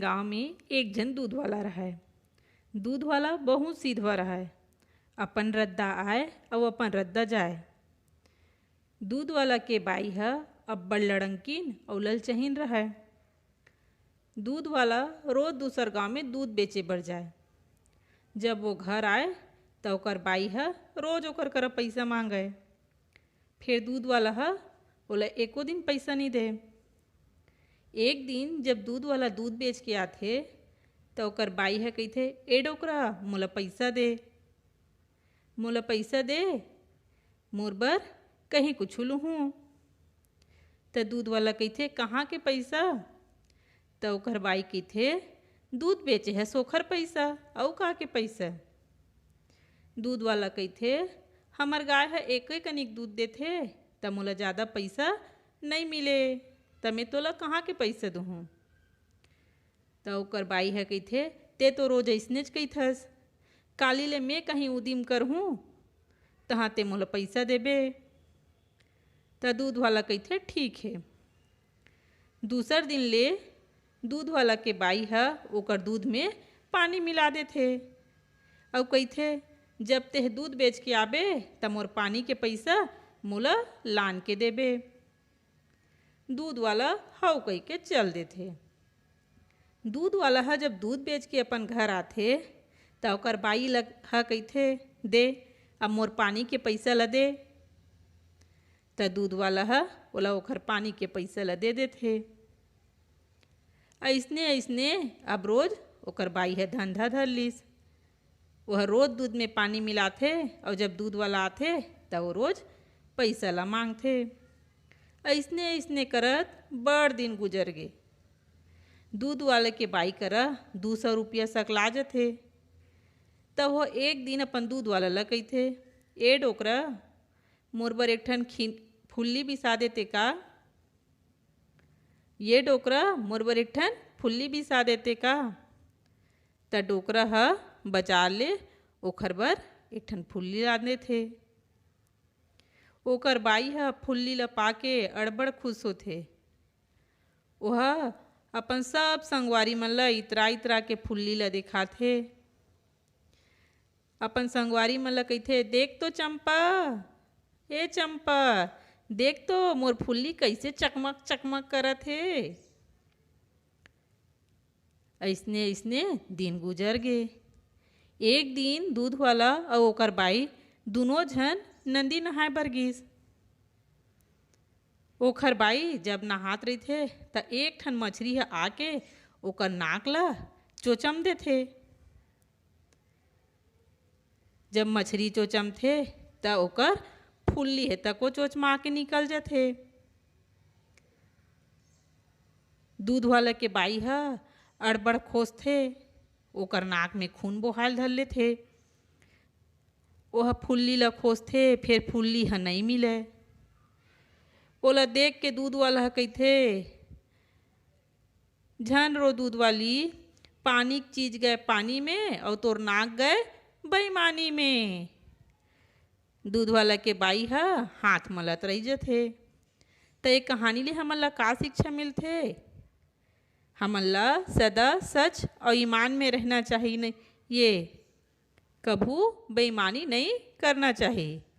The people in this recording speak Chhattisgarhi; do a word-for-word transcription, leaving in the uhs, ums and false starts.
गांव में एक झन दूध वाला रहय। दूध वाला बहुत सीधवा रहय। अपन रद्दा आय अउ अपन रद्दा जाय। दूध वाला के बाई ह अब्बड़ लड़ंकिन अउ ललचहिन रहय। दूध वाला रोज दूसर गांव में दूध बेचे बर जाय। जब वो घर आय, त ओकर बाई ह रोज ओकर करा पइसा मांगय। फेर दूध वाला ह ओला एको दिन पइसा नइ दे। एक दिन जब दूध वाला दूध बेच के आथे, त ओकर बाई ह कहिथे, "ए डोकरा, मोला पइसा दे, मोला पइसा दे, मोर बर कहीं कुछु लुहूं।" त दूध वाला कहिथे, "कहाँ के पइसा?" त ओकर बाई कहिथे, "दूध बेचे हस ओखर पइसा, अउ का के पइसा?" दूध वाला कहिथे, "हमर गाय ह एके कनिक दूध देथे, त मोला जादा पइसा नइ मिले, त मैं तोला कहाँ के पइसा दुहूं?" त ओकर बाई ह कहिथे, "ते तो रोज अइसनेच कहिथस, काली ले मैं कहीं उदिम करहूं, तहां ते मोला पइसा देबे।" त दूध वाला कहिथे, "ठीक हे।" दूसर दिन ले दूध वाला के बाई ह ओकर दूध में पानी मिला देथे अउ कहिथे, "जब तेह दूध बेच के आबे, त मोर पानी के पइसा मोला लान के देबे।" दूध वाला हव कहिके चल देथे। दूध वाला ह जब दूध बेच के अपन घर आथे, त ओकर बाई ल ह कहिथे, "दे, अब मोर पानी के पइसा ल दे।" त दूध वाला ह ओला ओखर पानी के पइसा ल दे देथे। अइसने अइसने अब रोज ओकर बाई ह धंधा धर लिस। ओह रोज दूध में पानी मिलाथे अउ जब दूध वाला आथे, त वो रोज पइसा ला मांगथे। अइसने अइसने करत बड़ दिन गुजर गे। दूध वाले के बाई करा दू सौ रुपया सकला जथे। त वो एक दिन अपन दूध वाला ला कहिथे, "ए डोकरा, मोर बर एक ठन खी-, फुल्ली बिसा देते का? ये डोकरा, मोर बर एक ठन फुल्ली बिसा देते का?" त डोकरा ह बजार ले ओखर बर एक ठन फुल्ली ला देथे। ओकर बाई ह फुल्ली ला पाके अड़बड़ खुश होथे। ओह अपन सब संगवारी मन ला इतरा इतरा के फुल्ली ला देखाथे। अपन संगवारी मन ला कहिथे, "देख तो चंपा, ए चंपा, देख तो मोर फुल्ली कइसे चकमक चकमक करत हे।" अइसने अइसने दिन गुजर गे। एक दिन दूध वाला अउ ओकर बाई दुनों झन नंदी नहाए बर गिस। ओखर बाई जब नहात रहिथे, त एक ठन मछरी ह आके ओकर नाक ल चोचम देथे। जब मछरी चोचमथे, त ओकर फुल्ली ह तको चोचमा के निकल जथे। दूध वाला के बाई ह अड़बड़ खोजथे, ओकर नाक में खून बोहायल धर लेथे। ओह फुल्ली ल खोजथे, फेर फुल्ली ह नइ मिलय। ओला देख के दूध वाला ह कहिथे, "झन रो दूध वाली, पानी के चीज गए पानी में अउ तोर नाक गए बेईमानी में।" दूध वाला के बाई ह हाथ मलत रहि जथे। त ये कहानी ले हमन ला का शिक्षा मिलथे? हमन ला सदा सच अउ ईमान में रहना चाहिए। कभू बेईमानी नइ करना चाहिए।